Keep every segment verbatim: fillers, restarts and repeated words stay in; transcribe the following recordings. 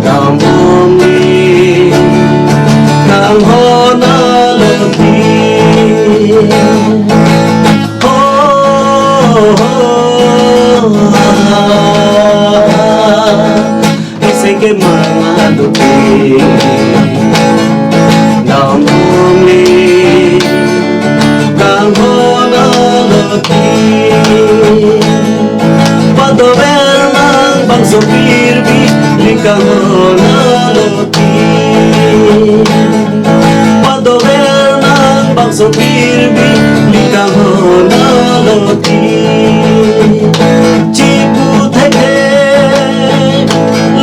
Dambom ni kanghon aloti. Ho, ho, ha, ha. Isi kemang aloti. Dambom ni kanghon aloti. Padover nang bangso pirbi, ili kanghon aloti. Padover nang bangso pirbi, ili kanghon aloti. Chipu thekthe,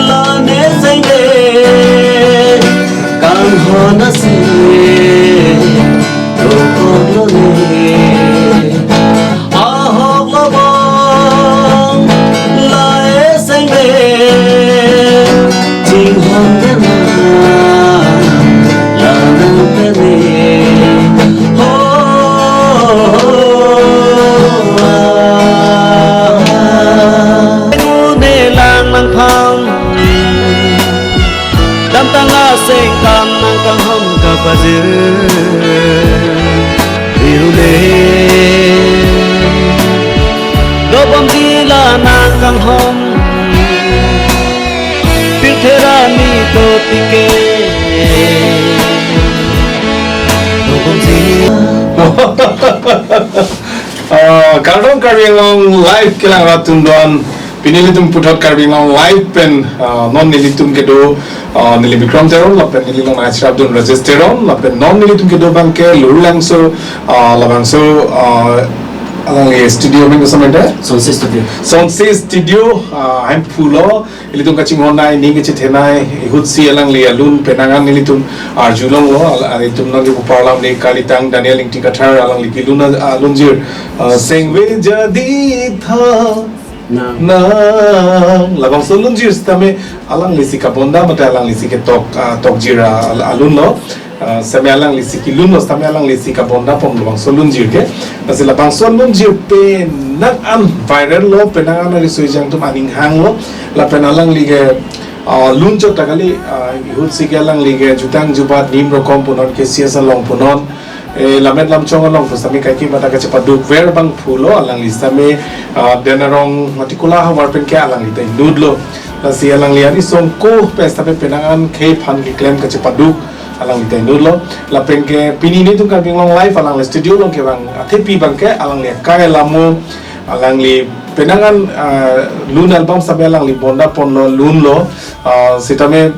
la ne seng le, kanghon asi dokok lone. Ahok labang la eseng le, chinghon kena la nang pene. Ho, ho, ah, ah. Ne lang nangphan, damtang aseng kan nang kanghon kapajir. Irule dobom jila nang kanghon, pirthe ra ni to tike. Dobom jila. Ah, kardom Karbi Anglong Live kelang rat atum don. Pini nelitum puthot Karbi Anglong Live pen, ah, non nelitum kedo, ah, neli Bikram Teron lapen neli longnang achirap dun Rajesh Teron lapen non nelitum kedo abangke Lurlangso, ah, labangso, ah, alangli studio amen koson ma? Sonsi Studio. Sonsi Studio, ah, Hemphu lo, ilitum kachinghon nai, ning kachethe nai, ihutsi alangli alun penang an nelitum arjulonglo, al-, ilitum nangli puparlam de kalitang Daniel Ingti Kathar alangli kelun a-, alunjir, ah, Sengve Jadi Tha. Nang. Nang. Labangso lunjir sitame alanglisi kabonda mate alanglisi ketok, ah, tokjir a-, al-, alunlo. Ah, sitame alanglisi kelunlo sitame alanglisi kabonda pom labangso lunjir ke. Lasi labangso lunjir penang an viral lo, penang an ari soi jang atum aning hanglo. Lapen alangli ke, ah, lunchot ta kali, ah, ihutsi ke alangli ke jutang jubat nim rokom punon ke C S along punon. Eh, lammet lamchong along pusitame kaike mata kachepaduk ver abang phulo alangli sitame, ah, Den Arong Matikola havar pen ke alangli ta inutlo. Lasi alangli ari songko pen sitame penang an khei aphan keklem kachepaduk alangli ta inutlo. Lapen ke pini nelitum Karbi Anglong Live alangli studio along kevang athepi abangke alangli akai alamo alangli penang an, ah, lun album sitame alangli bonda ponlo lunlo, ah, sitame,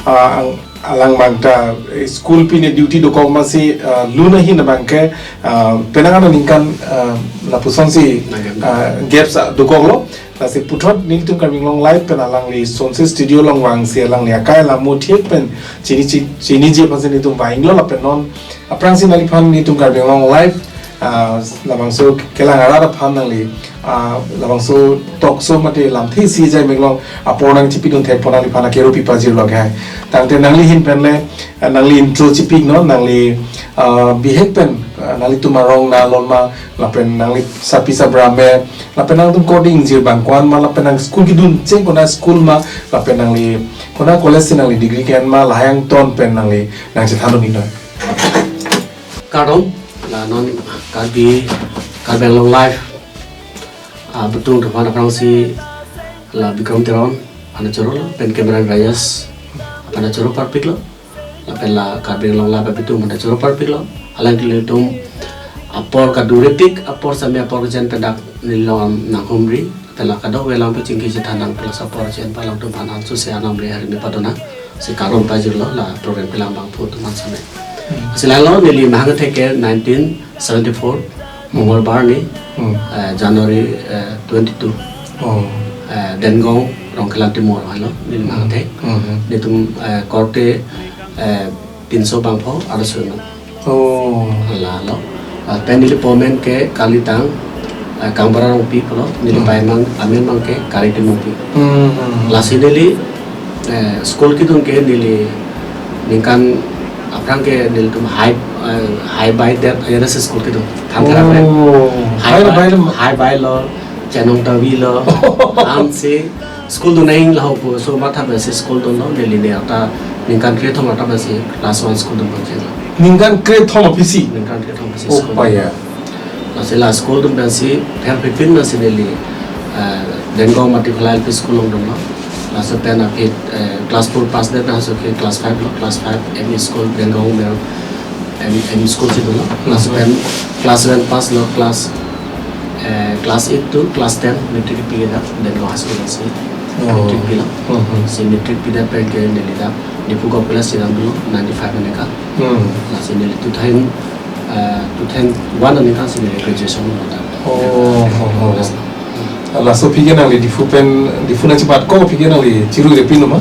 ah, ang alang abang ta, eh, school pine duty dokok masi, ah, lun ahin abangke, ah, penang an aningkan, ah, lapusonsi, nang gap, ah, gaps, ah, dokoklo. Lasi puthot nelitum Karbi Anglong Live pen alangli Sonsi Studio along vangsi alangli akai alamo thik pen chini chi-, chiniji aphansi nelitum vanglo lapen non aphrangsi nangliphan nelitum Karbi Anglong Live, ah, labangso kelang arat aphan nangli, ah, labangso talk show mate lamthe isi ajai meklong apor nangchipidun thekpo nangliphan akero pipajirlo ke. Tangte nangli ahin pen le, ah, nangli intro chipiknon, nangli, ah, bihek pen, ah, nanglitum arong na lon ma, lapen nangli sapi sabra me, lapen nangtum coding jir abang ko-an ma, lapen nang school kedun cheng konat school ma, lapen nangli konat college si nangli degree ke-en ma, lahai angton pen nangli nangchethan un-iknon. Kardom, la non Karbi, Karbi Anglong Live abitung atum aphan aphrangsi la Bikram Teron aphan choro lo, pen camera Rajesh aphan choro parpiklo, lapen la Karbi Anglong Live abitung aphan choro parpiklo, alangtum apor kadurepik, apor sitame apor jen pen dak neli along nanghumri, lapen la kadokave alangtum chingki chethan nang plus apor jen pen alangtum aphan ansose anam le hari ni padona. Si kardom pajirlo la program kelang abang phu atum an sitame. Hmm. Si lalo neli mahang thek ke nineteen seventy-four, Mongolbar ni, Hmm. eh, January, eh, twenty-two. Oh. Eh, Dengong, Rongkhelan Timor, halo, neli mahang thek. Hmm. Nelitum, eh, korte, eh, pinso bangpho, arloso non. Oh. Lalo. Ah, pen neli pomen ke kalitang, ah, Kangbura Rongpi pulo, neli Hmm. pai mang, amen mang ke Kari Timungpi. Hmm, hmm, hmm. Lasi neli, eh, school kedun ke neli ningkan aphrang ke nelitum high, eh, high by that, ya, that's school kedun. Thanthara pen. Oh. High High by, by lo. High by lo, Chenong Tavi lo, Ansi, School dun nang lahei pu aso matha pensi school dunlo, neli ne ata ningkan krethom ata pensi class one school dun pon chenglo. Ningkan krethom aphi si? Ningkan krethom aphi si Oh, school. Paya. Lasi la school dun pensi, pher pipin pensi neli, eh, Dengong Matikhulai L P school along dunlo. Laso pen aphi, eh, class four pass det laso ke class five lo, class five M E school Dengong Mer M, M E school si dunlo. Laso pen class seven pass lo, class, eh, class eight to class ten matric pi ke dak Dengong High School si. Oh. Matric pilo. Hmm, hmm. Si matric pidet pen ke neli dak Diphu Govt College si dam dunlo, ninety-five aningkan. Hmm. Lasi neli two thousand, eh, two thousand one aningkan si neli graduation lo dak. Oh, oh, oh. Laso. Laso aphi ke nangli Diphu pen, Diphu nangchepatkok aphi ke nangli chiru-re pinlo ma?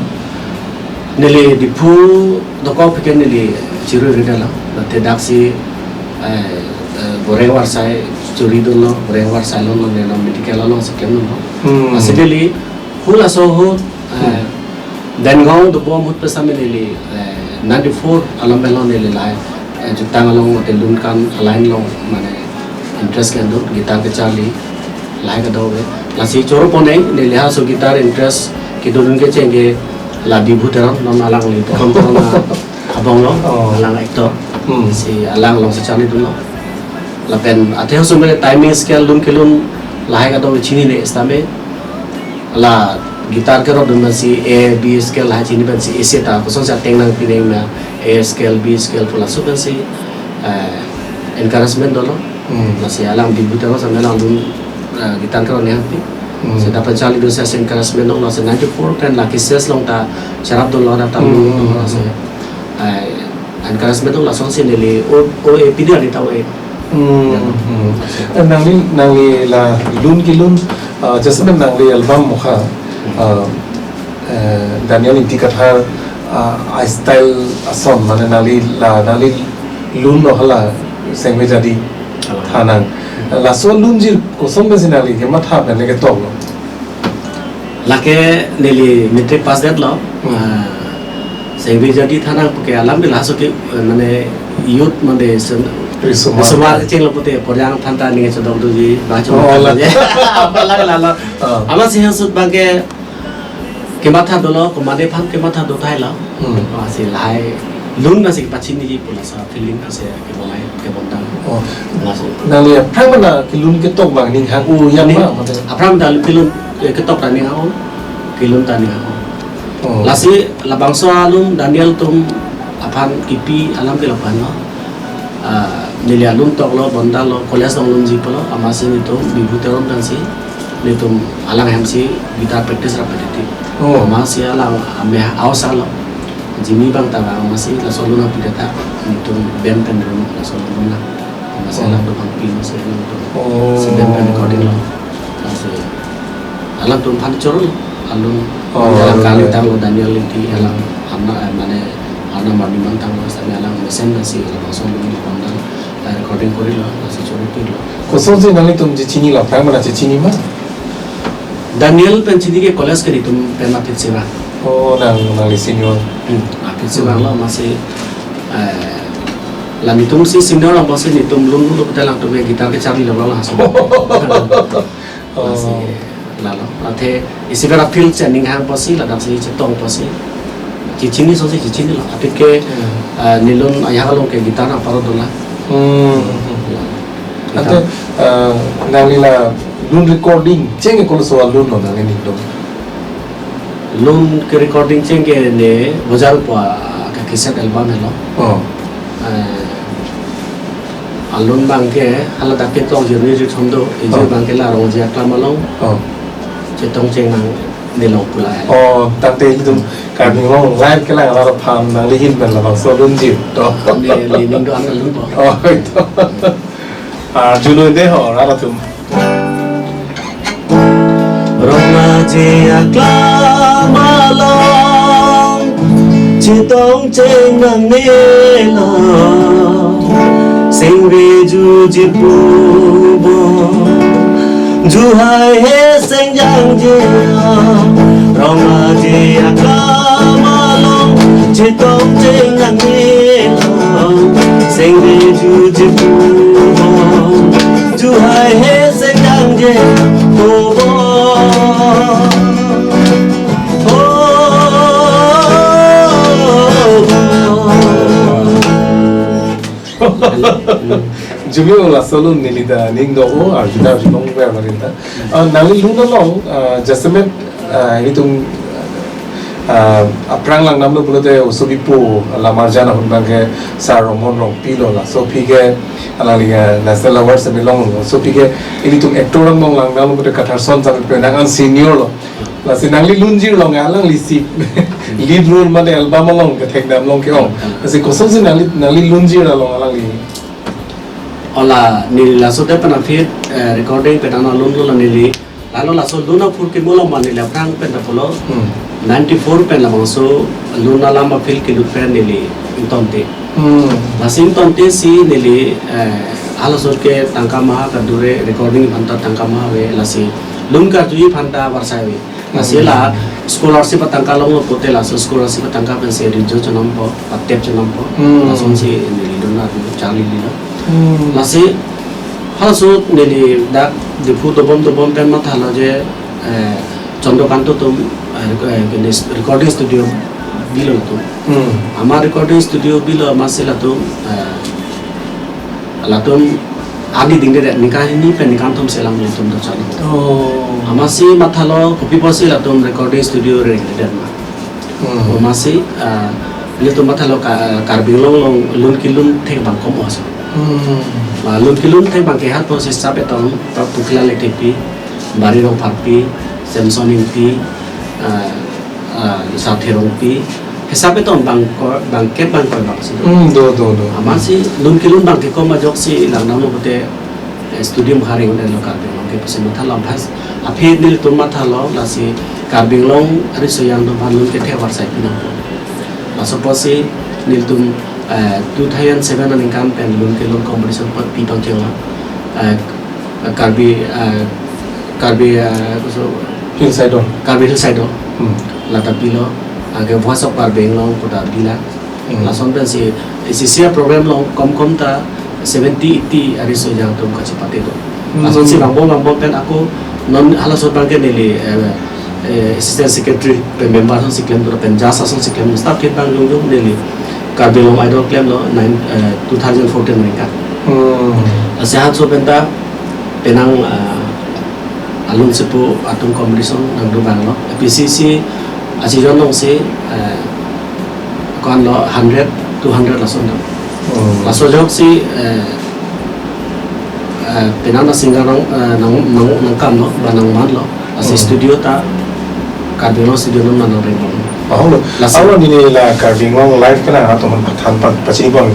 Neli Diphu dokok aphi ke neli chiru-re dalo. Mate dak si, eh, eh, Boreng Varsai churi dunlo, Boreng Varsai along neli non medical along si klem dunlo. Hmm. Lasi neli hu laso ahut, eh, Hmm. Dengong dobom ahut pen sitame neli, eh, ninety-four alam pen lo neli lahei, eh, jutang along mate lun kan aline along mane interest ke do, guitar kecharli lahei kedo ave. Lasi choro pon nang neli laso guitar interest kedo dun kecheng ke la Diphu Teron, non alangli Teron Teron abong lo, Oh. alang actor. Hmm. Si alang along si charli dunlo. Lapen athe osomar timing scale lun kelun lahei kedo chinine sitame. La guitar kero dun pensi A, B scale lahei chini pensi isi ta kosonsi ateng nangpi nang ma A scale, B scale pu laso pensi, eh, encouragement dolo. Hmm. Lasi alang Diphu Teron sitame alang dun, eh, guitar kero ne hangpi. Hmm. Si dak pen charli dunsi encouragement dolo, si ninety-four pen la cassette along ta cherap dunlo, dak ta Hmm. dunlo, si, eh, encouragement dolo, lasonsi neli o, o A P D ali ta o A. Hmm, hmm. Eh, nangli, nangli la lun kelun, ah, jasemet nangli album mokha, ah, eh, Daniel Ingti Kathar, ah, a style ason, mane nangli la, nangli lun lo hala Sengve Jadi Hala. Thanang. Laso lunjir koson pensi nangli kematha pen le ketoklo? Lake neli matric pass detlo. Hmm. Ah, Sengve Jadi Thanang pu ke alam ke laso ke, eh, mane youth mane sen-, Risomar. Risomar kechenglo pute porjang aphan ta ning chodok doji, ba chodok Oh, la. doji. Apa lake lalo. Ah. Amatsi ahut abang ke kematha dolo, komatne aphan kematha do thailo. Hmm. Lasi lahei lun lasi kepachiniji pu laso feeling lasi kebonai, kebondang. Oh. Laso. Nangli aphrang mana kelun ketok abang ning hang-o jang Ning, ma, mate? aphrang ta kelun, eh, ketok ta ning hang-o, kelun ta ning hang-o. Oh. Lasi labangso alun Daniel atum aphan kipi alam ke lapu-an lo. Ah, neli alun toklo, bondalo, college along lunji pulo, amatsi netum Diphu Teron pensi, netum alang hemsi guitar practice rap peti. Oh. Amatsi alang ame aosalo. Jimi abang ta abang amatsi laso alun nangpi ta, netum band pen run, laso alun nang. Amatsi Oh. alang do bang pi, amatsi alang do. Oh. Si band pen recording lo. Amatsi alangtum aphan choro lo, alun Oh, alang alun kali ya. tanglo Daniel Ingti, alang Arna, eh, mane Arna Marniman tanglo, sitame alang mesen nasi labangso alun di pondang, eh, recording korilo, lasi choro pilo. Kosonsi nanglitum chechinilo, aphrang mana chechini ma? Daniel pen chini ke college ke netum pen aphi si vang. Oh, nang, nangli senior. Hmm, aphi si vanglo, amatsi, eh, la netum si senior abang si netum lun lun lo pute alangtum ke guitar kecharli lo laso. Oh. Lasi, lalo. Athe isi kara field si aning hang pusi, ladak si chetong pusi. Chechini so si chechinilo. Aphi ke, Hmm. eh, nelun ajahak along ke guitar nangparo dolang. Hmm. Guitar. Ante, eh, nangli la lun recording cheng ke koloso alun lo nangli ning dong? Lun ke recording cheng ke ne Bojar pu a, ka cassette album helo. Oh. Eh, alun abang ke hala dak ke tong jirni ju chom do, iji Oh. abang ke la Rongji Aklam along. Oh. Chetong cheng nang nelong pula. Oh, tangte ilitum Karbi Anglong live kelang arat aphan nangli ahin pen labangso alun jir to. Ne, ne ning do-an alun po. Oh, ito. Arjulo de ho, arat atum. Rongji Aklam along, chetong cheng nang nelong, sengve juji pu bom, juhai he seng jangje. Rongji Aklam along, chetong cheng nang nelong, sengve juji pu bom, juhai he seng jangje pu bom. Jumi o laso alun neli ta ning do-o, arju ta arjulongver mari ta. Ah, nangli lun along, ah, jasemet, ah, ilitum, ah, aphrang langdamlo pulote osopipo, la Marjan ahut abangke Sir Romon Rongpi lo, laso aphi ke alangli, ah, National Award semi longlo. Laso aphi ke ilitum actor angbong langdamlo pulote Katharson Chakma pen nang an senior lo. Lasi nangli lunjir along alangli si lead role mate album along kethekdam along ke-ong. Lasi kosonsi nangli, nangli lunjir along alangli? Ola neli laso te pen aphi, eh, recording pen ana lunlo la neli. Lalo laso lun aphurkimo along ma neli aphrang pen ta pulo. Hmm. Ninety-four pen labangso lun alam a-field kelut pen neli ingtonte. Hmm. Lasi ingtonte si neli, eh, halaso ke tangka maha kadure, recording aphan ta tangka maha ave, lasi lun karjuji aphan ta avarsai ave. Lasi la scholarship atangka longlo pulote laso scholarship atangka pensi rijjo chonampo, patep chonampo. Hmm. Lasonsi neli lun arju charlililo. Hmm. Lasi halaso neli dak Diphu dobom dobom pen mathalo je, eh, Chandrakanta atum, eh, rec-, eh, kene recording studio bilo latum. Hmm. Amat recording studio bilo amatsi latum, eh, latum adi dingde det, ningkan hini pen ningkan thom si alam nelitum dojak. Oh. Amatsi mathalo kopi apotsi latum recording studio rengledet ma. Hmm. Amatsi, ah, nelitum mathalo Ka-, Karbi Anglong along lun kelun thek abang kom oso. Hmm. Ah, lun kelun thek abang ke hat apotsi sap etong, Pak Pukla Lekthepi, Bari Rongpharpi, Samson Ingti, ah, ah, Sathe Rongpi, hisap etong bang ko-, bang ke bang ko bang si do. Hmm, do, do, do. Amatsi lun kelun abang ke kom ajoksi langdamlo pulote, eh, studio ma reng un-elo Karbi Anglong ke pusi mathalo, bas aphi nelitum mathalo, lasi Karbi Anglong ariso ejang atum aphan lun kethek avarsai pinangpo. Laso apotsi nelitum, eh, two thousand seven aningkan pen lun kelun competition pi pangcheng lo. Eh, Karbi, eh, Karbi, eh, koso Hills Idol. Karbi Hills Idol. Hmm. Lata pilo, anke Voice of Karbi Anglong pu ta bila. Hmm. Lason pensi, isi isi a-program along kom kom ta seventy, eighty ariso ejang atum kachepate do. Hmm. Lasonsi vangbom vangbom pen ako non halaso abang ke neli, eh, eh, assistant secretary pen member asonsi klem do pen judge asonsi klem staff kit abang jongjong neli Karbi Anglong Idol klemlo nine, eh, two thousand fourteen aningkan. Hmm. Lasi halaso pen ta penang, eh, alun sepo atum competition nangdo abang lo. P C C a-season alongsi, eh, ko-an lo hundred, two hundred lason do. Oh. Laso ajoksi, eh, eh, penang a-singer nang, eh, nang, nang, nangkam lo, ba nangman lo. Lasi, hmm, studio ta Karbi Anglong studio atum nang reng lo. Oh, lo. Laso, alo neli la Karbi Anglong Live ke nangtum aphan pathan pa-, pachini pon.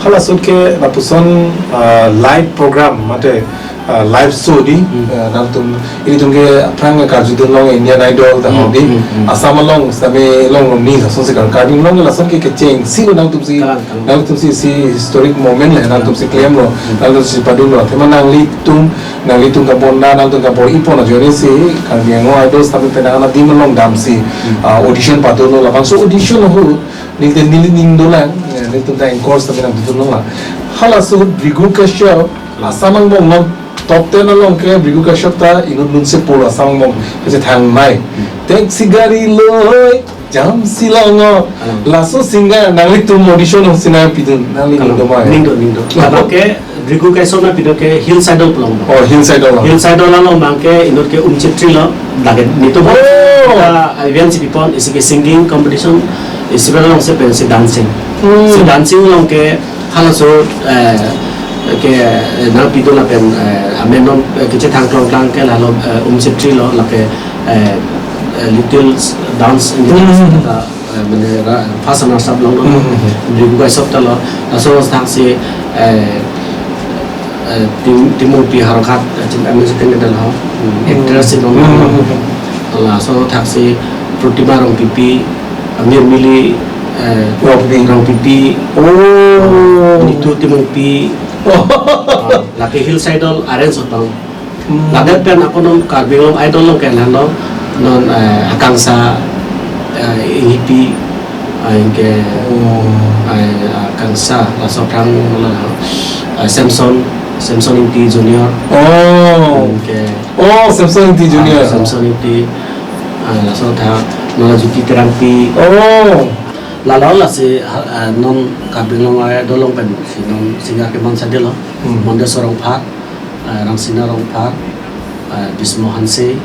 Hala ahut ke lapuson, ah, live program mate ah, live show di, hmm, ah, nangtum, ilitum ke aphrang karjudun long Indian Idol ta, hmm, hok di, hmm, hmm, Assam along, sami long long ni, lason si kar-, Karbi Anglong lason ke kecheng, si lo nangtum si, kalang, kalang, nangtum si, si historic moment le, nangtum si klemlo, hmm, nangtum si padunlo, athema nanglitum, nanglitum kabonda, nangtum kabor-i pon ajoine si, Karbi Anglong Idol, sami penang adim along damsi, hmm, ah, audition padunlo, labangso audition ahut, neli te neli ning dolang, eh, nelitum ta anchor sami nangtum dolang. Halaso ahut Bhrigu Kashyap, Assam angbong along top ten along ke Bhrigu Kashyap ta inut lun sepo Assam angbong kachethang nai. Taxi gari loi jamsi longo. Kalang. Laso singer nanglitum audition alongsi nangpidun, nangli, kalang, ning do ma? Ning do, ning do. Labang ke Bhrigu Kashyap nangpido ke Hills Idol pu along. Oh, Hills Idol along. Hills Idol along abang ke inut ke Umchitri lo. Lake nelitum, oh, ta event si pipon, isi ke singing competition, isi alongsi pensi dancing. Hmm. Si dancing along ke halaso, eh, ke, eh, nangpido lapen, eh, amen non, eh, kachethang klong klang ke lalo, eh, Umchitri lo, lake, eh, eh, little dance in the, hmm, ta, eh, mane ra-, first runner up long lo, hmm, hmm, hmm, Bhrigu Kashyap ta lo, laso thaksi, eh, eh, Tim-, Timungpi Howraghat, eh, Chin-, eh, Miss India ta lo, hmm, actress si long, hmm, hmm, hmm, hmm, laso thaksi Protima Rongpipi, Amir Mili, eh, Rongpipi. Rongpipi. Oh. Nitu Timungpi. Oh. Ah, lake Hills Idol arrange abang. Hmm. Ladak pen ako non Karbi Anglong Idol along ke lalo non, eh, Akangsha, eh, Inghipi, eh, anke, oh, eh, Akangsha, laso aphrang lo, eh, Samson, Samson Ingti Junior. Oh. Anke, oh, Samson Ingti Junior. Ah, Samson Ingti, ah, laso athak, non Jyoti Terangpi. Oh. Lalo lasi ha- eh, non Karbi Anglong Idol along pensi non singer keman sade lo. Hmm. Mondesor Rongphar, eh, Rangsina Rongphar, eh, Bismo Hanse,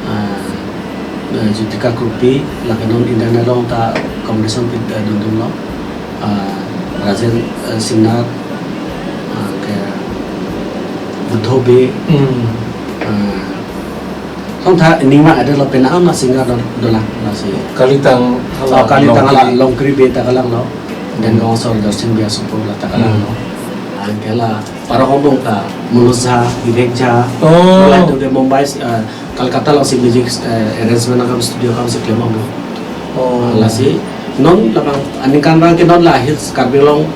eh, eh, Jutika Kropi, lake non Indian Idol along ta competition pi eh, dundun lo. Eh, Rajen eh, Singnar, eh, ke Buddho Bey, Hmm. eh, Song tha ningma ade lo penang ma singer do dolang lasi. Kalitang Oh, Kalitang hala Longkri. Longkri Bey ta kalang lo. Dan Hmm. Gaon Sor Darshan Bey asopo la ta kalang Hmm. lo. Anke la para hombong ta Manoj Jha, Vivek Jha. Oh. Mulai tu ke Mumbai, eh, Calcutta lo si music eh, arrangement akam studio akam si klem lo. Oh. Lasi non labang aningkan bang ke non la Hills Karbi Anglong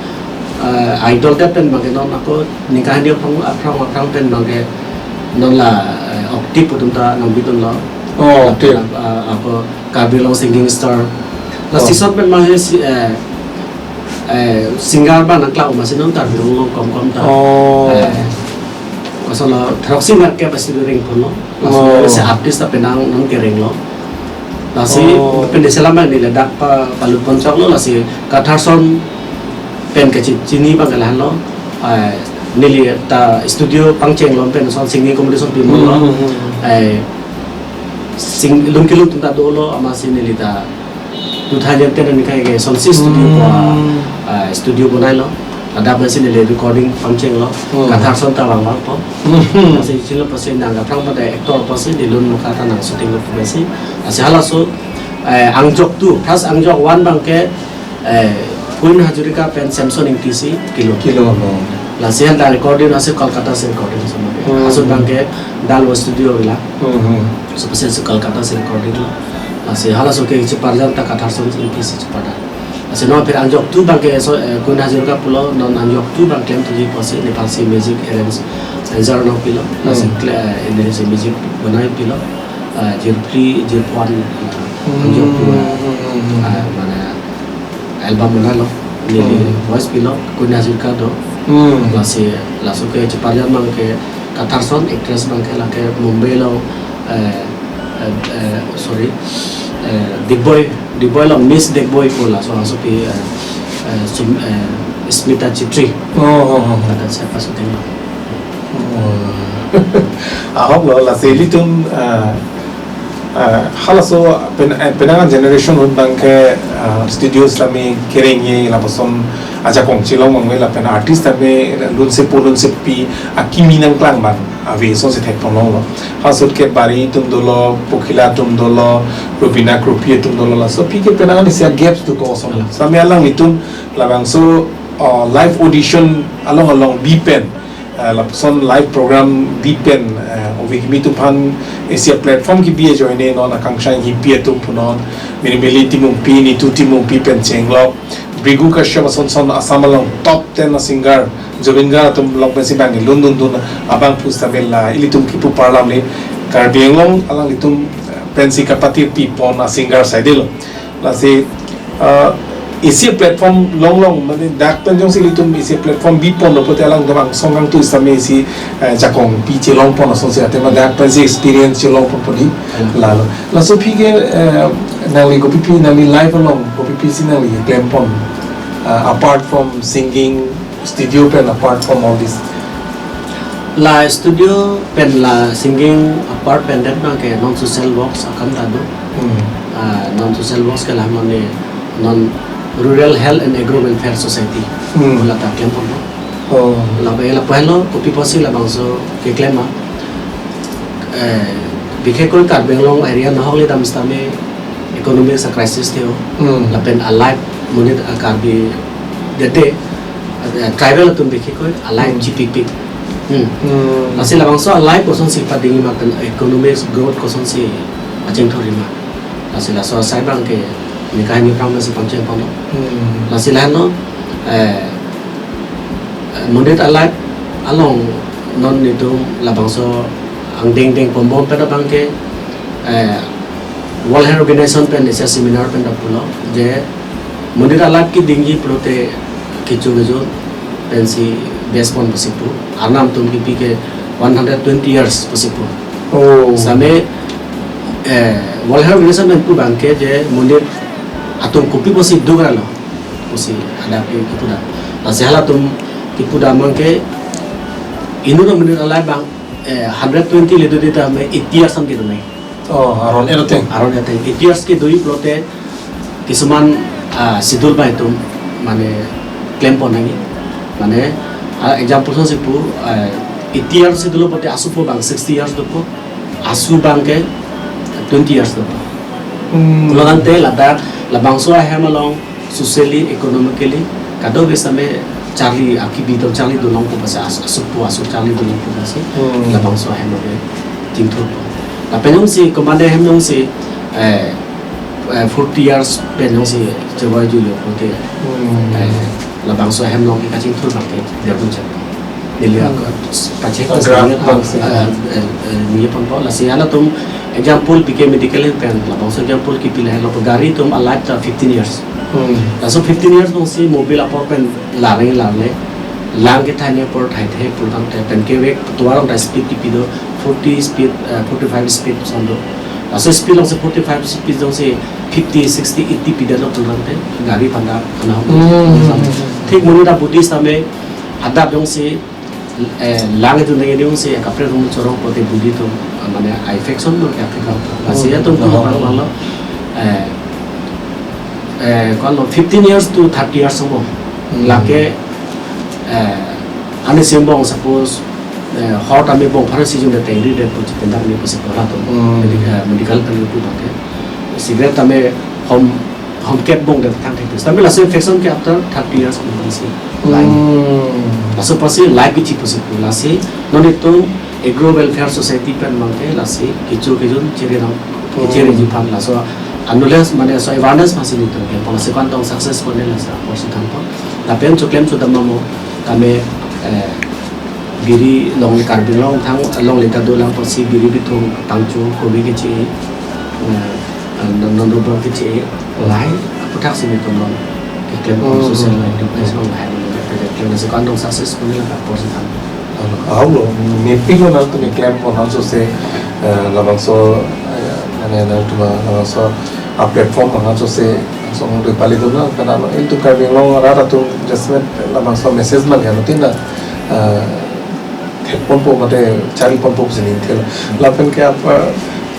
eh, Idol det pen bang ke non ako ningkan hini aphrang aphrang aphrang pen bang ke non la eh, octave atum ta nang bidun lo. Oh, octave. Eh, ako Karbi Anglong Singing Star. La Oh. season pen bang ke si eh, eh, singer bang nang klau masi non Karbi Anglong kom kom ta. Oh. Eh, kosolo throk singer ke pasi ring pon lo. Oh. Lasi artist ta penang nang kereng lo. Lasi Oh. pen selam bang neli dak pa palut pon chok lo lasi Katharson pen ke chi- chini bang ke lahan lo. Eh, neli ta studio pangcheng lo pen son singing competition pi mo lo. Hmm, hmm, hmm. Eh, sing lun kelun atum ta dolo amatsi neli ta two thousand ten aningkan ke sonsi studio Hmm. ko, ah, studio bonai lo. Ladak pensi neli recording pangcheng lo. Hmm. Katharson ta vang vang po. Hmm. Lasi chilo pensi nang aphrang pada actor pensi neli lun muka ta nang shooting lo pensi. Lasi halaso eh, angjok two, first angjok one bang ke eh, Queen Hazarika pen Samson Ingti si kilo. Kilo lo. Lasi han ta recording asi Kolkata si recording sama. Hmm. Aso bang ke Dalwa Studio vila. Hmm, hmm. So pensi Kolkata si recording lo. Lasi halaso ke cheparjan ta Katharson Ingti si cheparjan. Lasi non phir angjok two bang ke so eh, Queen Hazarika pulo non angjok two bang klem tuji pensi Nepal si music arrange arranger non pilo. Lasi Hmm. kle- eh, Nepal si music bonai pilo. Eh, jirphli jirpon Hmm, angjok two. Hmm, hmm, hmm. Eh, mane album bonai lo. Neli Hmm. voice pilo Queen Hazarika do. Hmm. Lasi laso ke cheparjan bang ke Katharson actress bang ke lake Mumbai lo eh, eh, eh, sorry eh, Digboi Digboi lo Miss Digboi po laso aso pi eh, eh, Sum- eh, Smita Chetri. Oh, oh, oh, oh. Kata siapa syuting lo. Oh. Ahok lo lasi ilitum eh, eh, halaso pen- eh, penang generation ahut bang ke eh, studios tame kereng ye lapuson ajakong chelong bang me lapen artist tame lunsepo lunsepi akimi nangklang bang ave sonsi thek pon lo. Halaso ahut ke Bari atum dolo, Pokila atum dolo, Rubina Kropi atum dolo laso pi ke penang isi gaps tu ko son. Same alanglitum labangso uh, live audition along along bi pen uh, lapuson live program bi pen uh, ove kimi atum aphan isi platform kebi ajoine non akangsha hipi atum punon Mirmili Timungpi, Nitu Timungpi pen chenglok Bhrigu Kashyap ason son Assam along top ten a singer Zubeen Garg atum lok pensi bang lun dundun abang pusitame la ilitum kipu parlam le Karbi Anglong alanglitum pensi kapatir pi pon a singer side lo. Lasi uh, isi platform long long mane dak pen jongsi ilitum isi platform bi pon lo pote alang damang song kangtu sitame isi eh, jakong pi chelong pon asonsi athema dak pensi experience chelong pon pon di Hmm. lalo. Laso pi ke eh, nangli kopi pi nangli live along kopi pi si nangli klem pon uh, apart from singing studio pen apart from all this. La studio pen la singing apart pen det bang ke non social works akam ta do. Hmm. Ah, non social works ke la mane non Rural Health and Agro Welfare Society. Hmm. La ta klem pon lo. Oh. La ba la pahlo kopi pusi labangso keklem ma. Eh, bikhekoi Karbi Anglong area nahok le dam sitame economic sa crisis theo. Hmm. Lapen a life monit a Karbi dede eh, tribal atum bikhekoi a life Hmm. chipikpik. Hmm. Hmm. Lasi labangso a life kosonsi padingji ma pen economic growth kosonsi acheng thori ma. Lasi laso asai bang ke ningkan hini aphrang pensi pangcheng pon lo. Hmm. Lasi lahenlo eh, monit a life along non nelitum labangso angdeng deng pon bom pen abang ke eh, World Health Organization pen isi seminar pen ta pulo je monit a life kedingji pulote kecho kecho pensi best pon pusi pu. Arnam atum kipi ke one hundred twenty years pusi pu. Oh. Same eh, World Health Organization pen pu bang ke je monit Atum kopi pusi duk ra lo, pusi hadak ke kipu dam. Lasi halatum kipu dam abang ke inut amonit alai abang, eh, hundred twenty le do de tame eighty years an kedo nai. Oh, aron edo teng. Aron edo teng. Eighty years kedo pulote kisuman, ah, schedule abang itum mane klempon nangji. Mane, ah, example song si pu, eh, eighty years schedule pulote asu po abang sixty years dopo, asu abang ke twenty years dopo. Hmm. Pulo tangte ladak labangso ahem along socially, economically, kadokave sitame charli, akibi atum charli dolongpo pusi, as-, asu po asu charli dolongpo pusi, Hmm. labangso ahem along chingthurpo. Lapen jongsi komatne ahem jongsi, eh, eh, forty years pen jongsi chevoi juilo pulote, Hmm. eh, labangso ahem along ke kachingthur abang ke dia pun chak. Neli Hmm. ak-, kachek Agra kachek, bangsi. eh, eh, eh, neli pangpo. Lasi halatum example B K Medical pen, labangso example kipi lahelo, gari atum alive ta fifteen years. Hmm. Laso fifteen years jongsi mobil apor pen lareng larle, lang kethai apor thai the pulo tangte pen kevek tovar along ta speed kipi do, forty speed, eh, forty-five speed son do. Laso speed alongsi forty-five speed jongsi fifty, sixty, eighty pidetlo pulo tangte gari aphan ta kana ho. Hmm. Thik monit a Buddhist tame hadak jongsi, eh, lang itu nang jongsi kaprek atum chorong pulote Buddhist atum, ah, mane affection lo ya ke kang. Lasi Hmm. atum tu Oh. bang bang lo, eh, eh, kalau fifteen years to thirty years mo. Hmm. Lake, eh, ani simbong suppose, eh, hor tame bong pharo si jun de tengri de pusi pendak ni pusi pora tu. Hmm. Medi-, eh, medical pen tu pakai. Cigarette tame hom, hom kep bong de tang thek. Tapi laso infection ke after thirty years mo si. Line. Hmm. Laso pusi life kichi pusi pu. Lasi non itum Agro Welfare Society pen abang ke lasi kecho kejun chere nang, Hmm. chere ji aphan laso awareness mane laso awareness masi nitum ke pon lasi ko-an tong success pon laso apor si thanpo. Lapen choklem chodam mo tame, eh, biri longle Karbi Anglong thang longle ta dolang pusi biri bithung pangcho kobi keche, eh, non non rubber keche lahai aphuthak si nitum along keklem Hmm. social activities along lahai along keklem lasi ko-an tong success pon la apor si than. Ahok lo, mepik lo nangtum keklem pon hang sose, eh, labangso, eh, mane nangtum labangso a platform hang sose, song de pali dun na, karena ilitum Karbi Anglong arat atum jasemet labangso message man ya, nutin na, eh, thek ponpo mate charli ponpo pusi ning thelo. Lapen ke apa,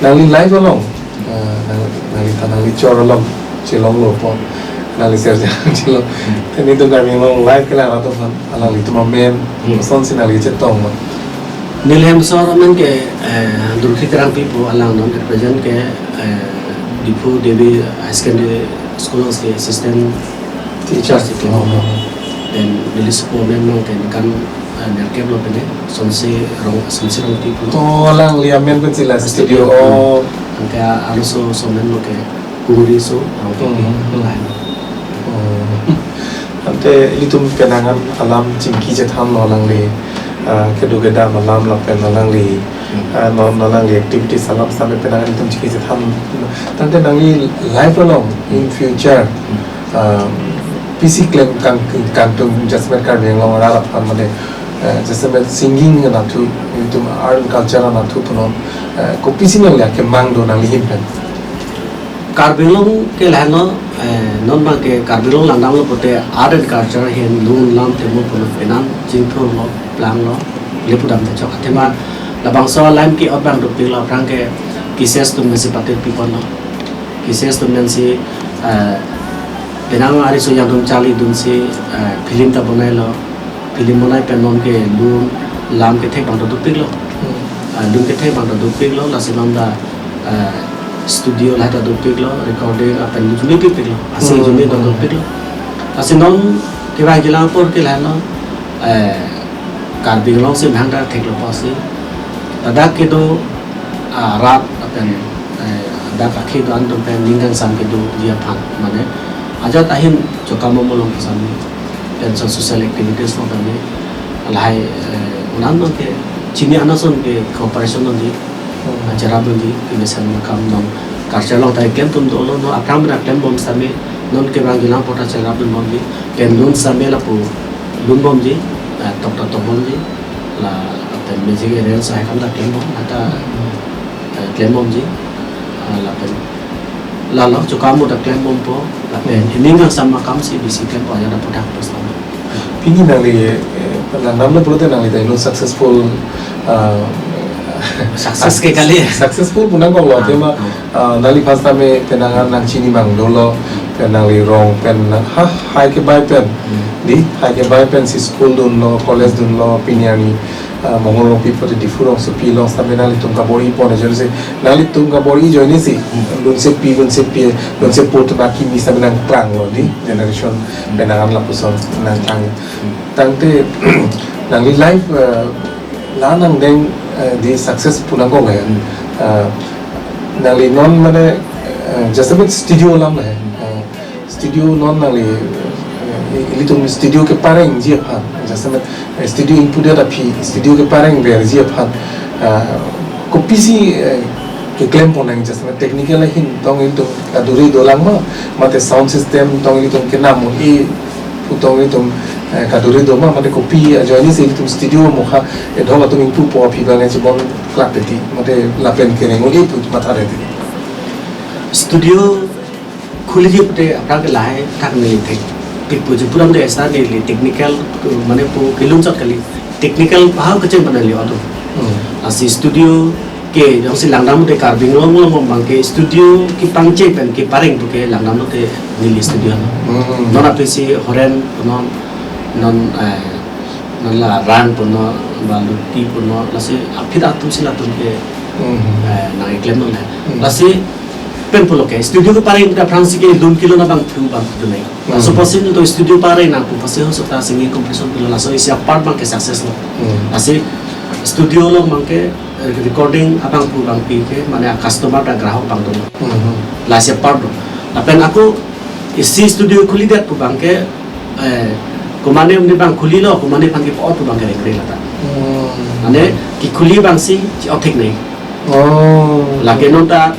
nangli life along, eh, nang, nangli ta nangli chor along chelonglo pon, nangli serja chelong. Te nitum Karbi Anglong life ke la arat atum aphan alanglitum amen, Hmm. kosonsi nangli chetong ma? Neli hem asor amen ke, eh, Durkhi Terangpi pu, alang non represent ke, eh, Diphu Devi Higher Secondary School alongsi assistant Teacher. teacher si ke. Oh. Then neli sopo amen abang ke ningkan, eh, nerkep lo pen ke, Sonsi Rong, Sonsi Rongpi pu. To alangli amen pen si la studio. Studio. Oh. Anke arloso amen abang ke Kungri so, Rongpi. Hmm. Lain. Oh. Ante ilitum penang an alam chingki chethan lo alangli, ah, kedo kedam alam lapen alangli, Hmm. ah, non alangli activities alam sitame penang an ilitum chingki chethan. Tangte nangli life along in future, Hmm. ah, pisi klem kang, kangtung jasemet Karbi Anglong arat aphan mane, eh, jasemet singing anatthu, ilitum art and culture anatthu punon, eh, kopisi nangli akemang do nangli ahin pen? Karbi Anglong ke lahenlo, eh, non abang ke Karbi Anglong langdamlo pulote art and culture ahin lun lam themu punon penang chingthurlo, planglo, le pu dam ta chok. Athema labangso line ke-ot abang dopiklo, aphrang ke KISES atum pensi patir pi ponlo. KISES atum pensi, eh, penang ariso yangdun charli dunsi, eh, film ta bonailo. Film bonai pen non ke lun lam kethek abang ta dopiklo. Hmm. Ah, lun kethek abang ta dopiklo, lasi non ta, ah, studio lahai ta dopiklo, recording lapen arjume pipiklo. Asi Hmm. arjume ta dopiklo. Lasi non kevang kelang apor ke lahenlo, eh, Karbi Anglong si bhang ta theklo pusi. Ladak kedo, ah, rat lapen, eh, dak akhei do-an atum pen ning kangsam kedoji aphan. Mane ajat ahin chokam mo along kesam ni. Penso social activities along kami lahai, eh, unan abang ke chini anason ke cooperation nangji, Hmm. acherap nangji, kemesen akam along culture along ta keklem atum dolo, non aphrang pen keklem bom sitame, non kevang kelang apor ta cherap dun bomji, pen lun sitame lapu lun bomji, eh, tok ta tok bomji, lapen music arrange ahai akam ta klem bom, ata, eh, klem bomji, ah, lapen Lalo, chokam udah klem bompo, lapen Hmm. ini nang sama kam si bisi klem po aja dapat dak pas lama. Pini nangli, eh, nang namlo pulote nangli ta inut successful, ah, Success ke kali. Successful pu nangkoklo, Ah, tema, ah. ah, nangli first time penang nangchini mang dolo, pen nangli rong, pen nang, ha, hai ke bai pen. Hmm. Di, hai ke bai pen si school dunlo, college dunlo, pini ani, ah, Mongol Rongpi pute Diphu Rongsopi along sitame nanglitum kabor-i pon ajoine si, nanglitum kabor-i ajoine si, Hmm. lunsepi, lunsepi, lunsepo tu baki mi sitame nangklanglo di, generation Hmm. penang lapuson nangklang. Hmm. Tangte, nangli life, eh, la nangdeng, eh, di success pu nangkok ya. Hmm. Eh, nangli non mane, eh, just a bit studio alam ya. Hmm. Eh, studio non nangli, eh, ilitum studio keparengji aphan, just a bit, eh, studio input aphi, studio keparengverji aphan, eh, kopisi, eh, keklem pon nang, just a bit technical ahin tong ilitum kaduri dolang ma, mate sound system tong ilitum kenam un-e pu tong ilitum, eh, kaduri do ma, mate kopi ajoine si ilitum studio mokha, eh, dong atum ingpu po aphi bang chibon klak teti, mate lapen kereng un-e pu matha teti. Studio khuliji pute aphrang ke lahai thak neli thekpik puji puram de esta neli technical, uh, mane pu kelun chot kali, technical bahau kecheng pen neli auto. Hmm. Lasi studio ke jongsi langdam de Karbi Anglong along abang ke studio kepangcheng pen kepareng pu ke langdam de neli studio no. Hmm. Non aphi si horen non, non, eh, non la rang punon, ba luti punon, lasi aphi atum si latum ke, Hmm. eh, nang keklem non le. Hmm. Lasi pen pulo ke studio kepareng ke aphrang si ke lun kelun abang thu bang thu nai. Hmm. Suppose si to studio pareng nang pu pasi ho sota singing competition pulo laso isi apart abang ke success lo. Hmm. Lasi studio along abang ke, eh, recording abang pu bang pi ke mane customer ta grahok abang dolo. Hmm. Lasi apart do. Lapen ako isi studio khulidet pu abang ke, eh, komatne mane abang khulilo, komatne aphan kepo-ot pu abang ke rengre lata. Hmm. Mane kekhuli abang si chi-ot thek nai. Oh. Lake non ta,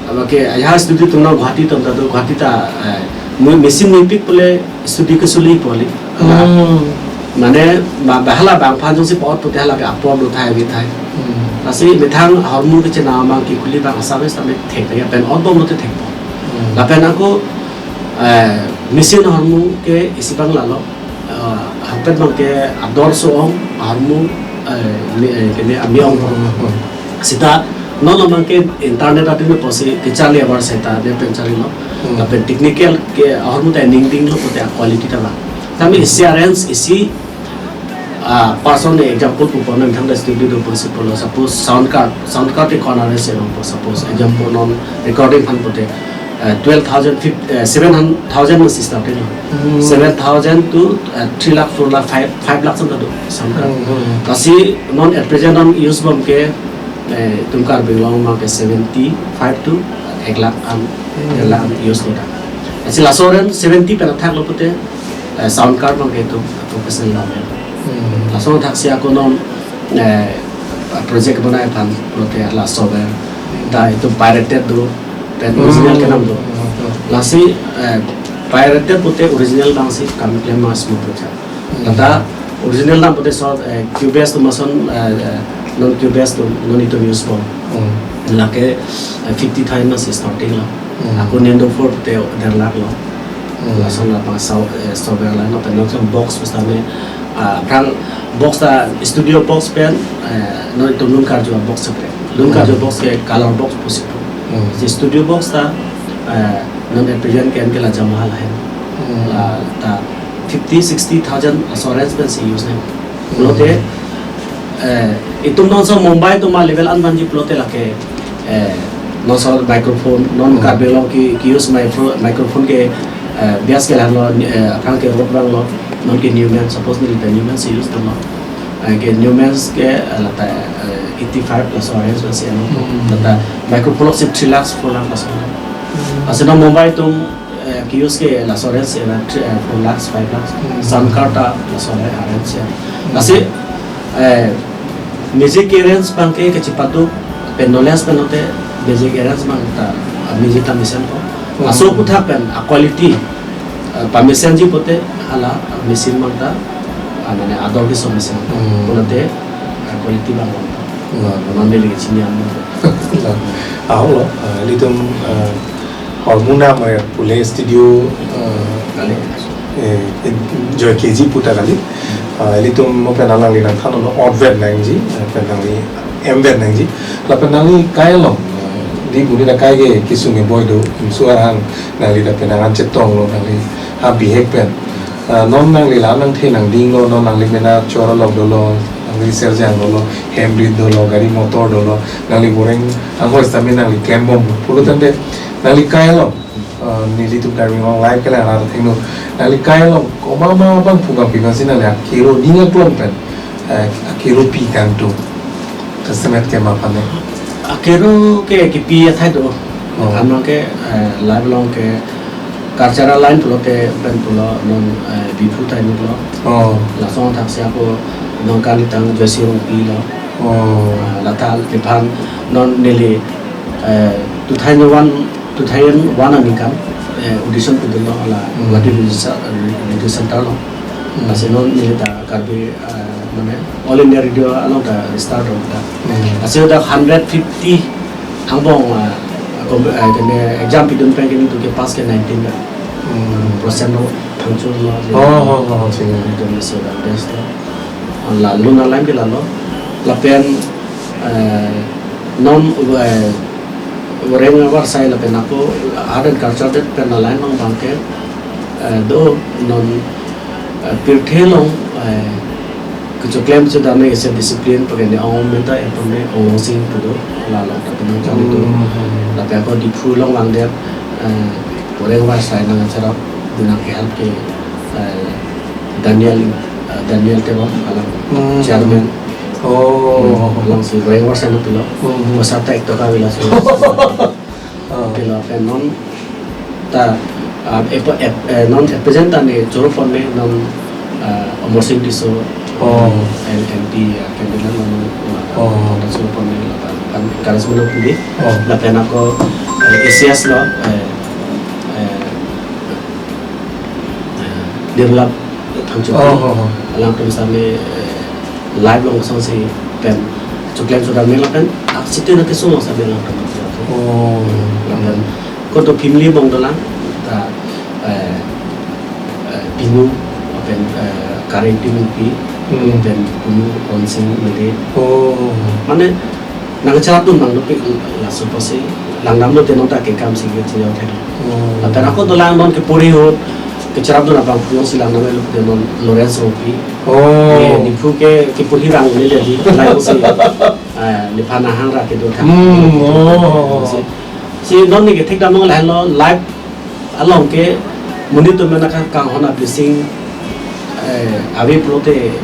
lake ya studio atum non Guwahati atum ta do, Guwahati ta, eh, mu-, machine nepik pule studio kesuli poli. Hmm. Mane ba, ba hala abang aphan jongsi po-ot pute hala ke apor do thai vi thai. Hmm. Lasi methang ahormu kechenam abang kekhuli abang asabes tame thek ya pen ot bom lote thekpo. Hmm. Lapen ako, eh, machine ahormu ke isi abang lalo, eh, hangpet abang ke ador so-ong ahormu, eh, mi, eh, kene ami ong. Hmm. Sita non abang ke internet atum apotsi kecharli abar seta ne pen charlilo. Hmm. Lapen technical ke ahormu ta ningding lo pute quality ta ba. Tame isi arrange isi, ah, person example pu pon nang thang da studio do pusi pulo, suppose sound card, sound card ke corner se no, suppose example non recording aphan pute, eh, twelve thousand, fif-, eh, seven thousand si starting lo. Hmm. Seven thousand to, eh, three lakh, four lakh, five, five lakh sampai do sound card. Hmm, hmm. Lasi non at present non use bom ke, eh, itum Karbi Anglong abang ke seventy five to ek lakh an, Hmm. der lakh an use lo ta. Lasi laso ren seventy pen athak lo pute, eh, sound card abang ke itum professional level. Hmm. Laso athak si ako non, eh, project banai aphan pute la software ta itum pirated do, pen original Hmm. kenam do. Hmm. Lasi, eh, pirated pute original abang si kam klem mas mo project. Hmm. Lata original dam pute so, eh, Cubase atum ason, eh, eh, non Cubase atum, non itum use bom. Hmm. Lake, eh, fifty thousand mas starting lo. Hmm. Ako Nendo four pute der lakh lo. Hmm. Lason la pang sau, eh, software la no pen non box pu sitame, ah, aphrang box ta studio box pen, eh, non itum lun karju box separate. Lun Hmm. karju box ke color box pusi pu. Hmm. Si studio box ta, eh, non at present ke-en ke la Yamaha lahen. Hmm. La ta fifty, sixty thousand assurance pen si use nang. Hmm. Pulote, eh, itum non so Mumbai atum a level an vanji pulote lake, eh, non so microphone, non Hmm. Karbi Anglong ke, ke-use micro-, microphone ke, eh, bias ke lahenlo, eh, aphrang ke Rode abang lo, non ke Neumann, suppose neli ta Neumann si use tanglo. Eh, ke Neumann ke, eh, lata, eh, eighty five plus orange plus ano. Hmm. Lata microphone si three lakhs, four lakhs plus. Hmm. Lasi non Mumbai atum, eh, ke-use ke laso range si, eh, three, eh, four lakhs, five lakhs. Hmm. Sound card ta laso range, range ya. Hmm. Lasi, eh, music arrange abang ke kachepatu, pen knowledge pen lote music arrange abang ta, ah, music ta mesen po. Hmm. Laso aputhak pen, ah, quality, ah, pamesenji pute hala, ah, machine abang ta, ah, mane ador keso mesen. Hmm. Pulote, ah, quality abang po. Nah, nah. Mane lagi chini amo. Nah, ah, lo, ah, ilitum, ah, Hormona mai pule studio, eh, Kali. eh, Joy K G puta kali. Eh, ilitum mo pen alangli nangthanlo, otvet nangji, eh, pen nangli emvet nangji. Lapen nangli kai along, eh, di buni na kai ke kesung keboi do, insuar hang nangli ta pen nang-an chetonglo, nangli ha bihek pen. Eh, non nangli la nangthe nangdinglo, non nangli mena chor along dolo, nangli serjang dolo, hem rit dolo, gari motor dolo, nangli boreng anghoi sitame nangli klembom pulo tangte, nangli kai along, eh, nelitum Karbi Anglong Live kelang arat athengno, nangli kai along komat ma abang pu kangpi pensi nangli akero ning aklong pen, eh, akero pi kangtung. Testament ke ma aphan ne? Akero ke kipi athai do. Oh. Anong ke, eh, live along ke cultural line pulote pen pulo non, eh, Diphu athai pulo. Oh. Lason thaksi ako nong kalitang Joyce Rongpi lo. Oh. Ah, lata liphan non neli, eh, two thousand one, two thousand one aningkan, eh, audition pidunlo la Hmm. Guwahati Radio Cen-, Radio Center lo. Hmm. Lasi non neli ta Karbi, eh, mane All India Radio along ta register do ta. Hmm. Lasi ta hundred fifty angbong, eh, kom-, eh, kene exam pidun pen kene tu ke pass ke nineteen ta. Hmm. Percent lo, thangchun lo. Oh, oh, oh, sige. Itu masih ada best lo. La luna line ke lalo. Lapen, eh, non, eh, Reng Avarsai lapen ako art and culture det pen la line along abang ke, eh, do non, eh, pirthe along, eh, kechoklem chedam isi discipline pagene ong menta epon ne ong sing pudo la along ta penang kami tu. Hmm. Lapen ako Diphu along vangdet, eh, Reng Avarsai nangcherap, nangkehelp ke, eh, Daniel, eh, Daniel Tebam alang Hmm. chairman. Oh. Alangsi Reng Avarsai nangpilo. Hmm. Masa ta ek toka avelo si. Oh. Pilo pen non ta, ah, epo-, ep-, eh, non present ta ne choro pon ne non, ah, Amarsing Tisso, Oh. M-, M P, ah, candidate non, ah, Oh. choro pon ne lapen, kan, karas mano pudi. Oh. Lapen ako, eh, A C S lo, eh, eh, eh, Nirlap Phangchopi. Oh, oh, oh. Alangtum sitame, eh, live along kosonsi pen choklem chodam ne lapen aksitu na kesung along sitame alangtum. Oh. Lapen koto family bong dolang ta, eh, eh, Pinu, lapen, eh, Karen Timungpi, Hmm. lapen Punu Ronsing Mede. Oh. Mane nangcherapdun abang dopik laso apotsi langdamlo te non ta kekam si kechiyok thek. Oh. Lapen ako dolang non kepuri ahut kecherapdun abang pu jongsi langdamlo te non Lawrence Rongpi. Oh. Eh, Diphu ke kepuri rang ne jadi lain si, eh, nephan ahang ra kedo thang. Hmm, oh. Si, si non ne kethekdam lahelo live along ke monit atum mena ka kanghon a blessing, eh, ave pulote,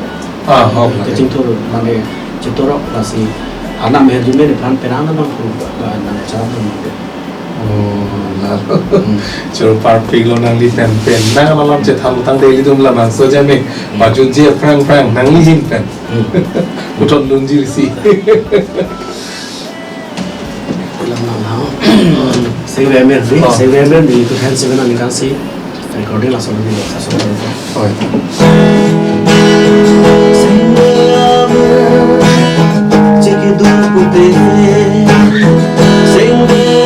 Ah, oh, eh, okay. kachingthur mane chetorok lasi anam he jume nephan penang abang pu ba nangcherap abang. Oh, la. Hmm. Choro parpik lo nangli pen pen. Nang alam chethan tangte ilitum labangso jame. Hmm. Pajutji aphrang aphrang nangli ahin pen. Hmm. Puthot dunji si. Sing Remer, Oh. Sing Remer, di two thousand seven aningkan si recording langsung di langsung. Oi. Sing Remer, sing Remer,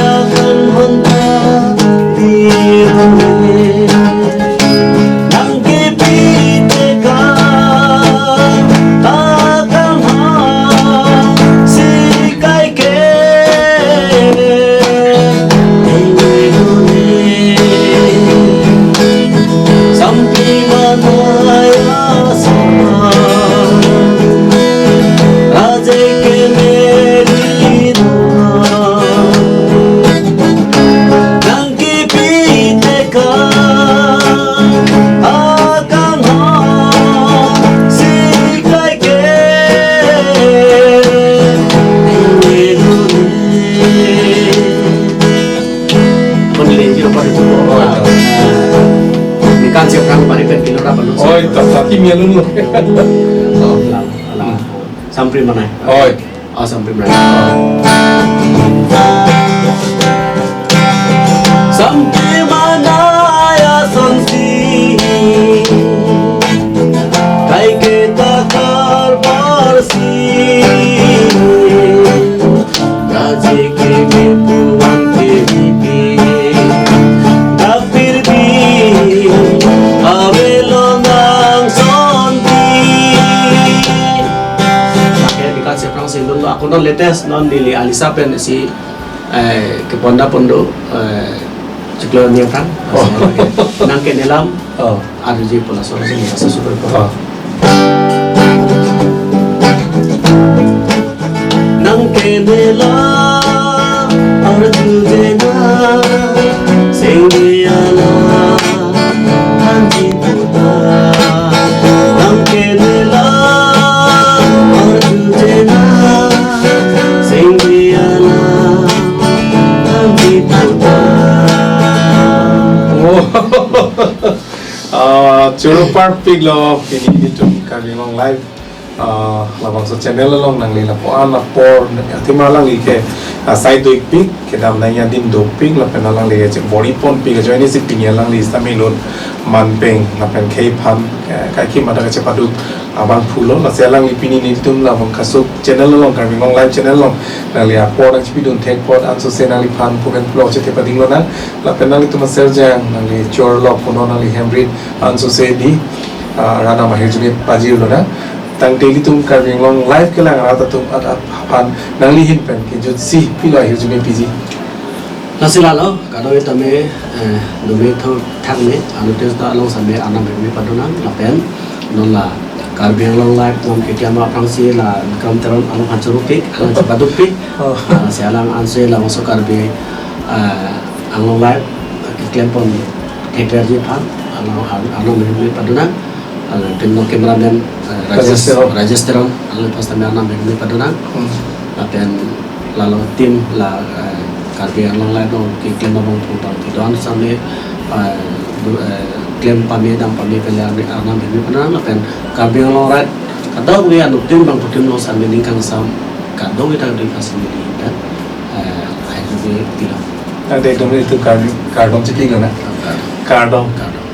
Nang kipi teka, ta kangha si kaike. Ene hone, sampi manaya sama, raje ke meri doha. Nang kipi teka, akangha si kaike. Pon le jiro pada tu. Oi, ta. Ni kan siap kan pari pet kilo dapat lu. Oi, ta, ta, kimi alun lu. Oh, la, la. Sampri mana? Oi. Asam Primrang. Sampi manaya sonsi, kaike ta karbar si, raje ke me puan ke bibi. Non latest non neli Alisa pen si, eh, kepon da pon do, eh, chiklo ni aphrang. Oh. Nang ke nelam. Oh. Arjuji pu laso nasi nasa super. Oh. Nang ke nelam arjuje na sengdi alam thanji puta. Nang ke nelam arjuje na sengdi alam thanji puta. Oh. Ah, choro parpik lo, pini itum Karbi Anglong Live, ah, labangso channel along nangli lapu-an apor, athema alangli ke, ah, sai do-ik pik, kedam nangji adim dopik, lapen alangli kachebor-i ponpik, ajoine si pini alangli sitame inut manpeng, lapen khei aphan, eh, kaikhi mata kachepaduk abang pulo, lasi alangli pini nelitum labang kasu channel along, Karbi Anglong Live channel along, nangli apor nangchipidun thek apot ansose nangliphan pu pen pulo chethe pading lonang, lapen nanglitum aserjang, nangli chorlok punon nangli hemrit ansose di, ah, rat atum ahirjume pajir lonang. Tangte ilitum Karbi Anglong Live kelang arat atum at aphan nangli ahin pen kejutsi pilo ahirjume piji. Lasi lalo, kadokave tame, eh, dome thok thak me, anuttin ta along sitame arnam heme padonang, lapen non la Karbi Anglong Live non keklem aphrangsi la Bikram Teron along aphan choro pik, along chepaduk pik. Oh. Ah, si alang anse labangso Karbi, ah, Anglong Live keklem pon theklerji aphan, along ar-, arnam heme padonang. Ah, lapen non cameraman, ah, Rajesh, Rajesh Teron. Rajesh Teron, along aphan sitame arnam heme padonang. Hmm. Lapen lalo team la, eh, Karbi Anglong Live along keklem abang pu abang kedo-an sitame, eh, du-, eh, klem pame dam pame pen le arnam heme padonang, lapen Karbi Anglong Live kadokave anuttin abang putin along sitame ning kangsam kadokave ta dui kasam ni pen, eh, ahirjume pilo. Tangte itum, itum Karbi, kardom chipi lonang. Kardom. Kardom. Kardom.